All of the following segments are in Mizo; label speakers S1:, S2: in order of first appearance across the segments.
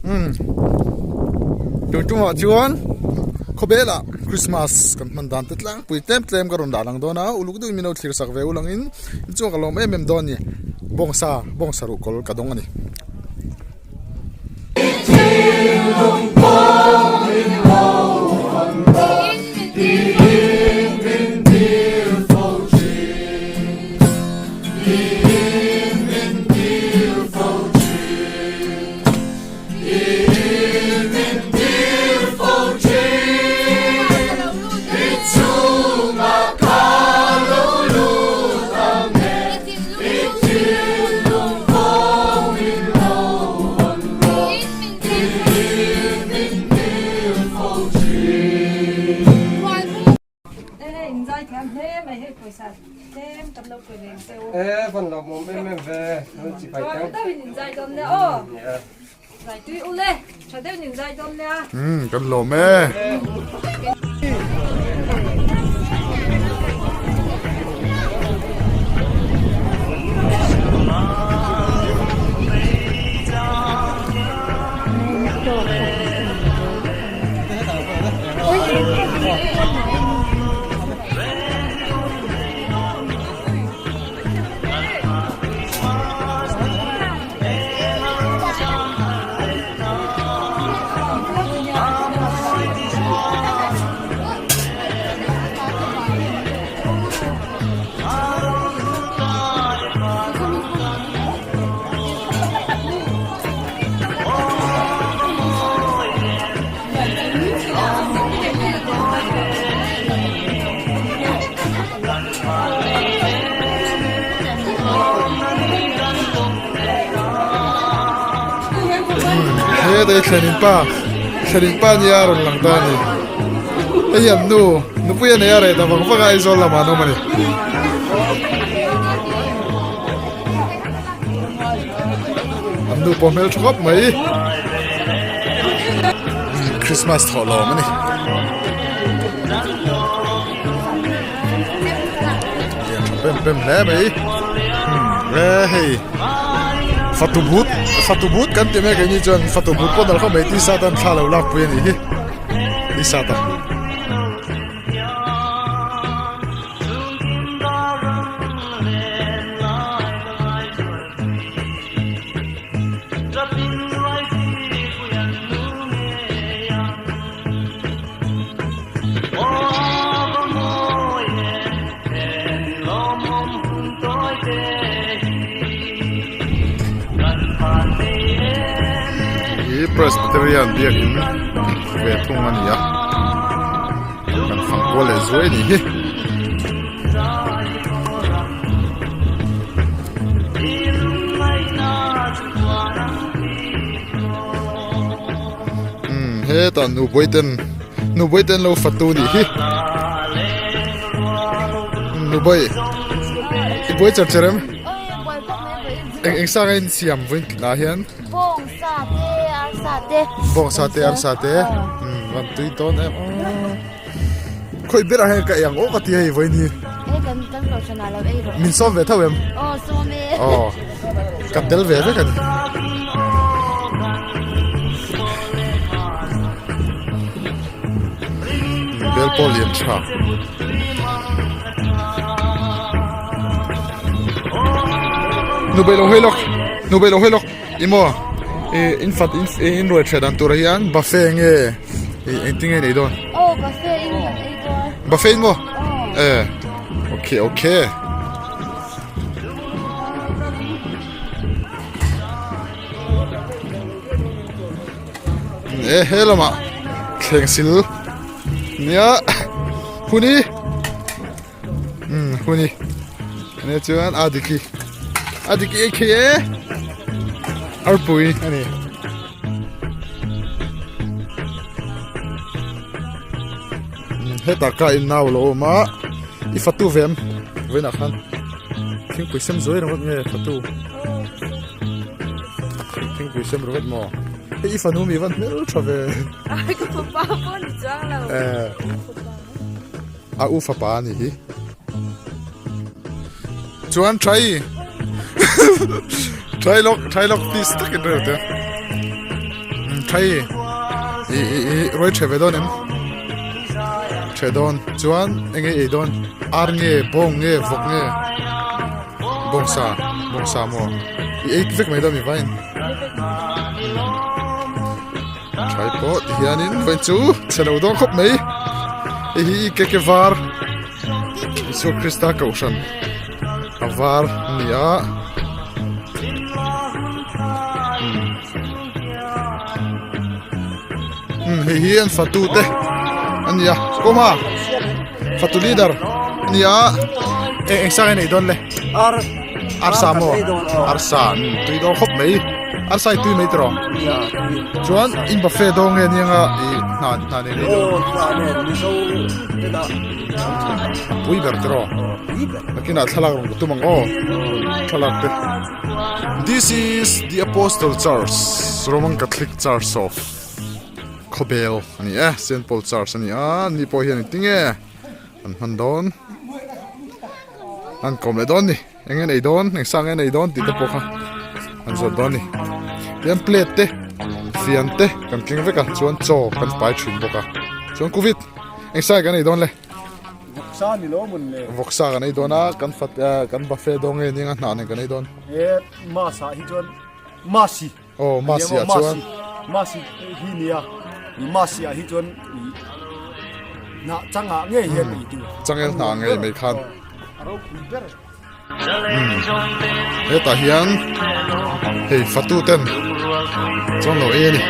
S1: Umm tun tumah chuan khawvelah Christmas kan hman dan te tlangpui tlem tlem ka rawn dah lang dawn a uluk deuhin min lo thlir sak ve ulangin in chuan ka lawm em em dawn a ni bawngsa bawngsa ruhkawl ka dawng a ni. Umm kan lawm e. He thlenin pa thlenin pa nia rawn lang ta a ni hei an nu nupui a nei a reh ta vang vang a Aizawl lamah an awm a ni. An nu pawh hmel tha khawp mai Christmas thawh lawm a ni. Lian tha pem pem hle mai e hei fatu but fatu but kan ti mek keini chuan fatu but pawh dal khawp mai tisa tan thla lo lak pui a nih hi tisa ta. Hi Presbyterian biakin ve thung a ni a kan fang kual leh zuai a nih hi. Umm hetah nubawih ten nubawih ten lo fatu nih hi nubawih i buai char char em eng eng sa nge in siam vawiin ah hian
S2: bawng sa te ar sa te
S1: bawng sa te ar sa te umm rawn tui dawn em aw khawi berah hian ka ei ang aw ka ti hei vawiin hi min sawm ve tho em
S2: aw sawm e
S1: aw ka tel ve vek a ni. Bel pawh lian tha. Nubei lo hawi lawk nubei lo hawi lawk emaw ih in fat in in ruai ṭhiah dan turah hian buffet nge ih engtin nge nei dawn
S2: aw buffet in kan ei dawn
S1: buffet in maw e okay okay. E he lamah thleng sil nia huni umm huni ania chuan a diki a diki ei thei e arpui a ni. Hetah ka in nau lo awm a i fatu ve em vawiinah khan thingpui sem zuai ringawt nge fatu thingpui sem ringawt maw hei i fanu mi van hmel tha ve
S2: ai ka fapa pawh ni chuang lo
S1: eh a u fapa a nih hi chuan trai trai lawk trai lawk please takin reuh te. Thai i i i ruai ṭhe ve dawn em? Ṭhe dawn chuan eng nge ei dawn? Ar nge bawng nge vawk nge bawngsa bawngsa maw i ei vek mai dawn mi vain Thai pawh ti hianin vawiin chu chhe lo dawn khawp mai hei hi i keke var Isua Krista kohhran a var a ni a umm hei hi an fatu te a ni a kawma fatu leader a ni a eng eng sang a neih dawn le arsa maw arsa tui dawn khawp mai arsa hi tui mai tiraw chuan in buffet dawn nge nia ih hna hna nei mai dawn a pui ber tiraw nakinah thlalak rawn ka tum ang aw thlalak te this is the apostle church roman catholic church of khawbel a ni e saint paul church a ni a ni pawh hian engtinge an hman dawn an kawm leh dawn ni eng nge nei dawn eng sang nge nei dawn tih te pawh kha an zawt dawn ni tian plate te fian te kan keng vek a chuan chaw kan pai thin bawk a chuan covid eng sang kan ei dawn le
S3: vawksa ni lo mun le
S1: vawksa kan ei dawn a kan fat kan buffet dawn nge nia hnah nen kan ei dawn
S3: e masa hi chuan masi
S1: aw masi ah chuan
S3: masi hi nia masi ah hi chuan na changa nge hian ei tu
S1: changel hna ngei mai khan hetah hian hei fatu ten chuan lo ei a ni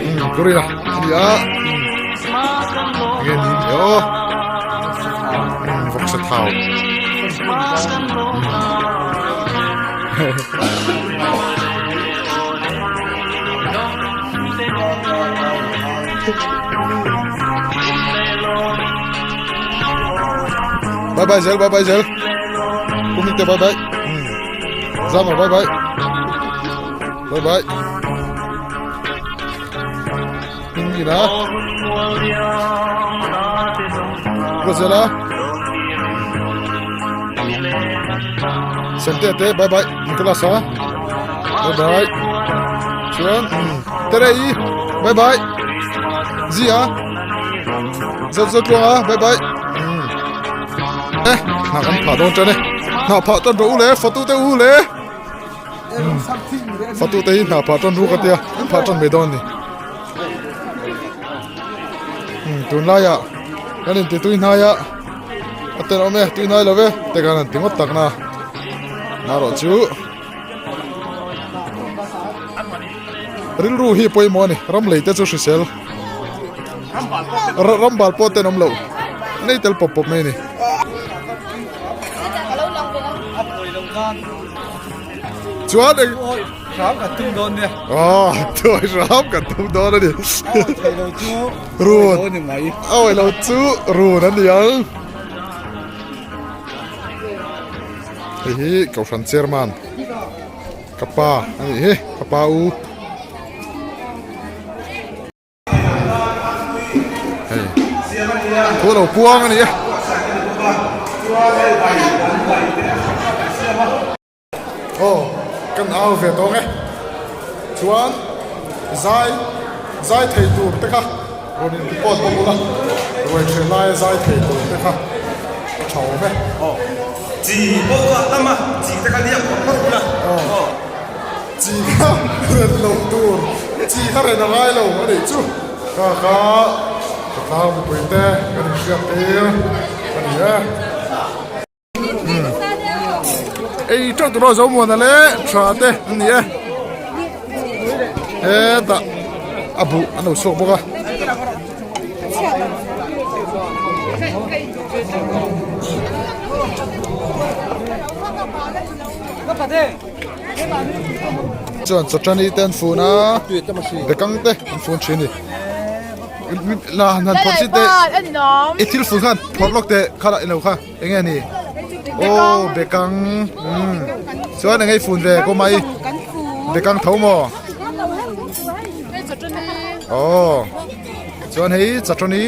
S1: umm gorilla a ni a enge ni ni aw umm vawksa thau Bye bye zel bye bye zel Kumik te bye bye Zama bye bye Bye bye Hingina Rosella Sente te bye bye Nicolas ha Bye bye Chuan Terei bye bye Zia Zot zot luang a bye bye Eh hna kan phah dawn tan e hna phah tan rawh u le fatu te u le fatu te hi hna phah tan ru ka tia an phah tan mai dawn ni tunlaiah kan inti tui hnai a a tel awm e tui hnai lo ve te khan an ti ngawt tak na marawh chu rilru hi pawimawh a ni ram lei te chu hrisel ram bal pawh ten awm loh nei tel pawp pawp mai a ni. Chuan eng
S3: hram kan tum dawn nia.
S1: Ah, tuai hram kan tum dawn a ni.
S3: Thei lo chu
S1: run.
S3: Ni mai.
S1: Awi lo chu run a ni ang. Hei hi Kohhran chairman ka pa a nih hi ka pa u. Hei thu lo puang a ni e. Aw kan au ve tawng e chuan zai zai thei tur te kha rawn in report bawk ula ruai ṭhen laia zai thei tur te kha a ṭha awm e.
S4: Aw chi pawh kha a tam a chi te kha liak phawt phawt ula aw.
S1: Chi kha ren loh tur chi kha ren a ngai lo a nih chu kha kha ka tlang mipui te kan inhriat tir a ni e. Ei teuh tur aw Zomuana leh tha te an ni e hetah a buh an lo chhuak bawk a. Chuan chawṭani te an fun a bekang te an fun thin a ni. La han han phawrh chit teh i thil fun khan phawrh lawk teh kha lah ilo kha eng nge ni aw bekang umm chuan eng nge i fun ve kawm mai bekang tho maw aw chuan hei chawṭani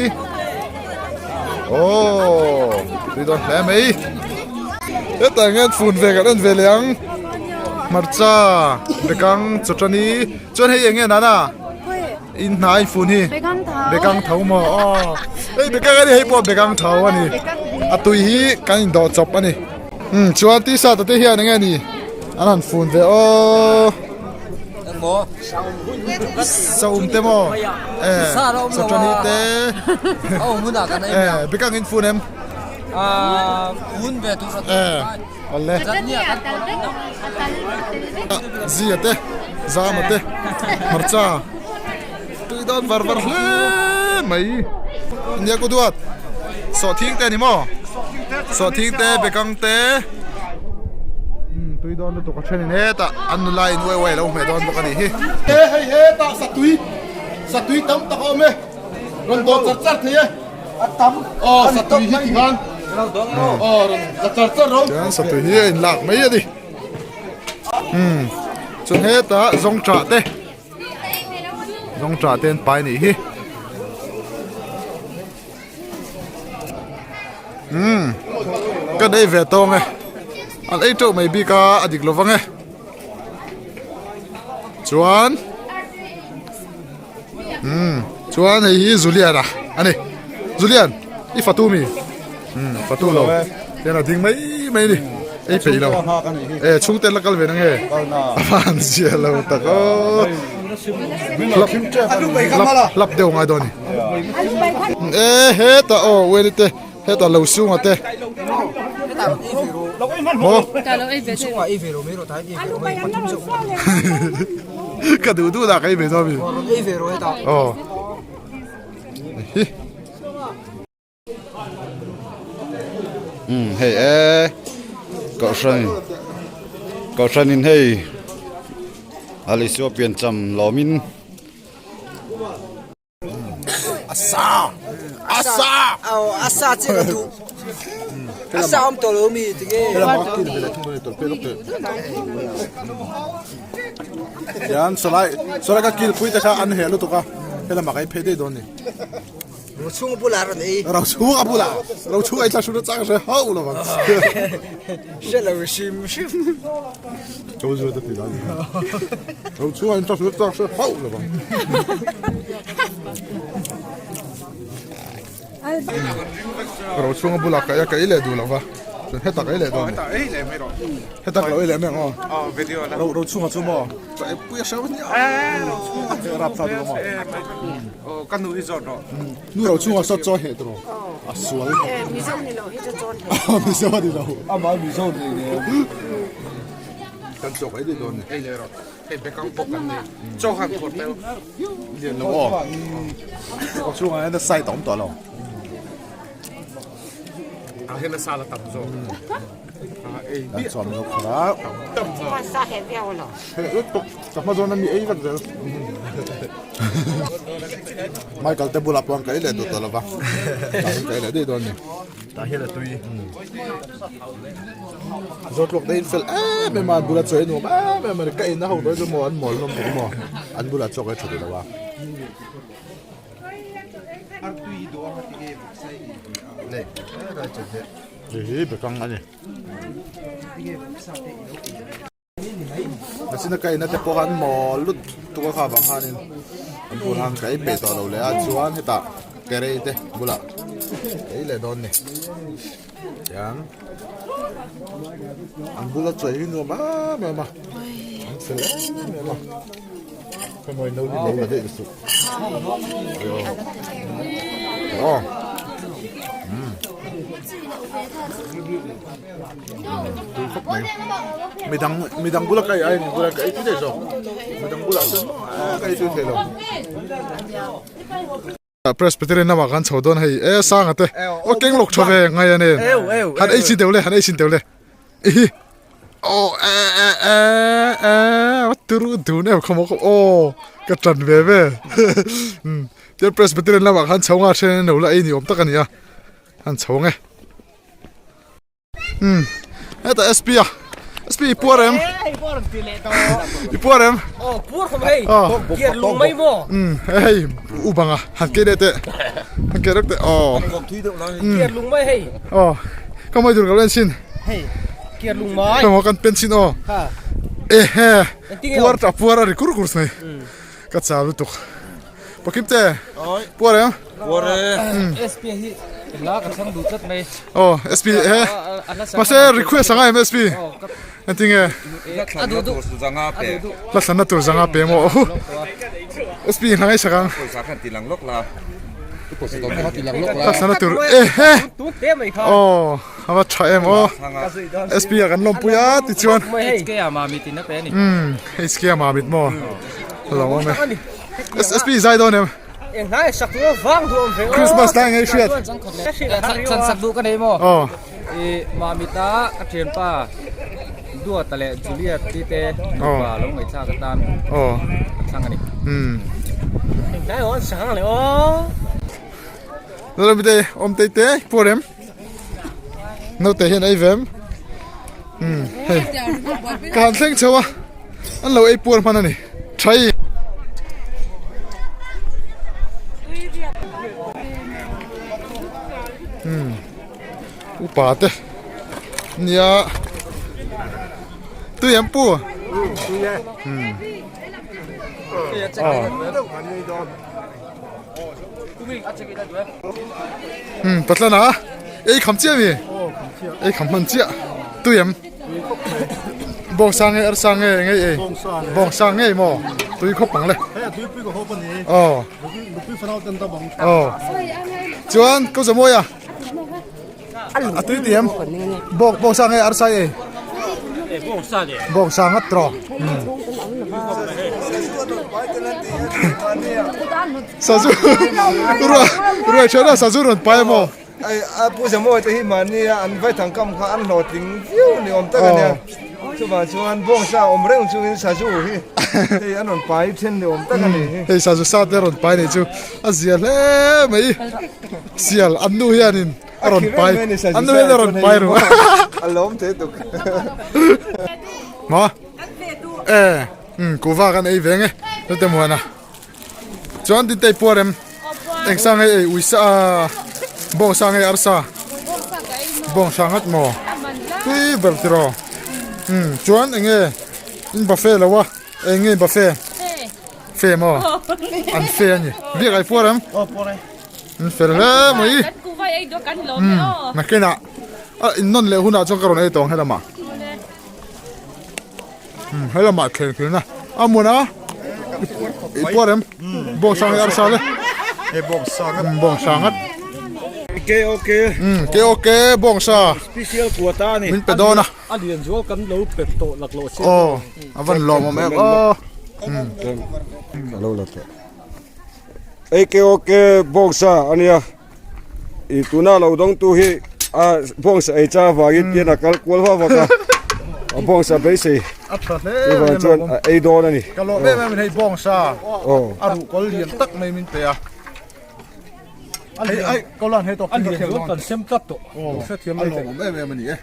S1: aw tui dawn hle mai hetah hian fun ve kan en ve leh ang. Hmarcha bekang chawṭani chuan hei eng nge nana in hnai fun hi bekang tho maw aw hei bekang a ni hei pawh bekang tho a ni a tui hi kan indawh chawp a ni umm chuan t-shirt te hian eng nge ni an han fun ve aw saum te maw e chawṭani te e bekang in fun em. Awle. Zia te, Zama te, hmarcha tui dawn var var hle mai. Nia ku duat sawhthing te a ni maw? Sawhthing te, bekang te. Tui dawn lutuk a thenin hetah an nula in uai uai a lo hmeh dawn bawk a nih hi.
S5: He hei hetah satui, satui tam tak a awm e, rawn dawt char char thei e. A tam aw satui hi ti khan aw rawn la char char ro.
S1: Chuan satui hi a inlak mai a ni. Umm chuan hetah zawngṭah te zawngṭah te an pai nih hi. Umm kan ei ve tawng e an ei teuh mai bik a a dik lovang e chuan. Umm chuan hei hi Julian a ani Julian i fatu mi umm fatu lo hian a ding mai mai ani ei peih lo e chhungte la kal ve na nge a van zia lo tak aw hlap hlap deuh ngai dawn ani e hetah aw uaini te hetah lo sunga te maw Ka duh duh dah ka ei ve dawn mi. Aw. Hi.
S6: Um hei e kohhran kohhran in hei Alisua piancham lawmin.
S1: Asa! Asa!
S7: Aw asa che ka duh. Asa awm tawh lo mi tinge.
S1: Hian sawlai sawlai ka kil pui te kha an heh lutuk a helamah ka ei phei daih dawn ni.
S7: Rochhung bulah rawn ei.
S1: Rochhung a bulah Rochhung ei thla hrut a chang hre hauh lo vang.
S7: Hre lo hrim hrim.
S1: Cho zu te ti dan. Rochhung a in thla hrut a chang hre hauh lo vang. Rochhung a bulah ka ei a ka ei leh duh lo va. Chuan heta ka ei leh dawn ni. Heta ka lo ei leh mai ang aw. Ro Rochhunga chu maw ka ei pui a hreu nia. Rap thlak duh lo maw.
S4: Ka nu hi zawt rawh.
S1: Nu ro chhungah sawt chaw heh tawh a sual.
S8: Mizo ni lo hi chu chawn heh.
S1: Mizo a ni lo.
S3: Amah Mizo ni ne.
S1: Kan chaw ka ei daih dawn ni.
S4: Ei leh rawh. Hei bekang bawk kan nei. Chaw han phawrh tel.
S1: Lian lo aw. Chaw chhungah hian a side a awm tawh lo.
S4: Ah hian a sal a tam zawk.
S1: Kan chuan lo khawrh a.
S8: Sa heh viau lo.
S1: Heh lutuk. Ka hma zawn a mi ei vek zel. Michael te bulah pawh an ka ei leh duh tawh lo va. Tah hian ka ei leh daih dawn a ni.
S3: Tah hian a tui.
S1: Zawtlawk te in fel em em a, an bulah chaw ei nuam em em a ni. Ka in a ho dawn chu maw an mawl hlawm bawk maw. An bulah chaw ka ei tha duh lo a. Hei hi bekang a ni. Machine a kaina te pawh khan mawl lut tuk a kha vang khanin an bul han ka ei peih tawh lo leh a chuan hetah kerei te bulah ka ei leh dawn ni tiang an bula chawi hi nuam em em a an fel em em a khawi no hi lo la daih suh aw tui khawp mai midang midang bula ka ei ai bula ka ei tui thei zawk midang bulah chuan ka ei tui thei lo Presbyterian lamah kan chho dawn hei e sanga te aw keng lawk tha ve ngai a nen han ei chin deuh le han ei chin deuh le ihi aw e e e e a turu dun em khaw maw aw ka tan ve ve tin Presbyterian lamah khan chho nga then lo la ei ni awm tak a ni a han chho ang e. Umm heta SP a SP i puar em i puar em
S7: aw puar khawp hei gear lung mai maw
S1: umm hei u banga han ke leh teh han ke reuh teh aw
S7: gear lung mai hei
S1: aw ka mawi tur ka lo en chhin
S7: hei gear lung mai
S1: ka maw kan pen chhin aw
S7: ha.
S1: Ehe puar ta puar a ri kur kur mai ka chau lutuk Pakim te puar em
S4: Puar e
S9: SP hi la ka thlang duh tlat mai
S1: Oh SP he mahse request anga em SP engtinge
S9: a duh duh
S4: zanga pe
S1: la thlanna tur zanga pe maw SP hna ngai sak ang
S4: pawisa khan ti lang lawk la
S1: la thlanna tur ehe oh a va tha em aw SP ah kan lawmpui a tichuan
S9: HK ah mamit in a pe a ni
S1: umm HK ah mamit maw a lo awm e SP zai dawn em Christmas lai ngei hriat
S9: chan sak duh ka nei maw
S1: aw
S9: i mamit a ka thianpa Duata leh Juliet ti te nupa lo ngaihthlak atan
S1: aw
S9: thlang a ni
S1: umm Lalramite awm tei te pawh rem naute hian ei vem umm hei ka han thleng chho a an lo ei puar hman a ni tha i umm upa te nia tui an pu umm aw. Um patlana ei kham chiah mi ei kham hman chiah tui em bawng sa nge arsa nge ngei ei bawng sa ngei maw tui khawp ang le aw aw chuan ko zamawi a a tui ti em bawng bawng sa nge arsa ei bawng sa ngat tawh sazu ruai ruai tha na sazu rawn pai maw
S4: ai a pu zamawi te hi mahni a an vaithang kam kha an hlawhtling viau ni awm tak a nia chuvang chuan bawng sa awm reng chungin sazu hi hei an rawn pai then ni awm tak a ni hi
S1: hei sazu sa te rawn pai nei chu a zia hle mai Sial an nu hianin a rawn pai an nu hian a rawn pai ru
S4: a lawm thei tuk
S1: ma e um kuva kan ei ve nge chute muana chuan tin tei puar em eng sa nge ei uisa bawng sa nge arsa bawng sa ngat maw tui ber tiraw um chuan enge in buffet lo a eng nge buffet fe maw an fe a ni biak ai puar em An fel hle mai. Umm nakinah a innawn leh hunah chuan ka rawn ei tawh ang helamah. Umm helamah thleng thleng a a hmun a i puar em bawng sang leh arsa le
S3: bawng sang
S1: umm bawng sang ngat
S4: KOK
S1: umm KOK bawng sa
S3: special quota ani
S1: min pe dawn a
S3: a lian zual kan lo pe tawh laklawh che
S1: aw a van lawmawm em aw umm
S6: alo la tawh AKOK bawngsa a nia ih tuna lo dawngtu hi a bawngsa ei chang avangin tian a kal kual vak vak a a bawngsa beisei
S1: a tha hle
S6: chuvang chuan a ei dawn a ni
S1: ka lawm em em in hei bawngsa
S6: aw
S1: a ruh kawl lian tak mai min pe a hei ai ko lan hei tawk
S3: a lian zual kan sem tlat tawh
S1: hrethiam a lawmawm em em a ni e.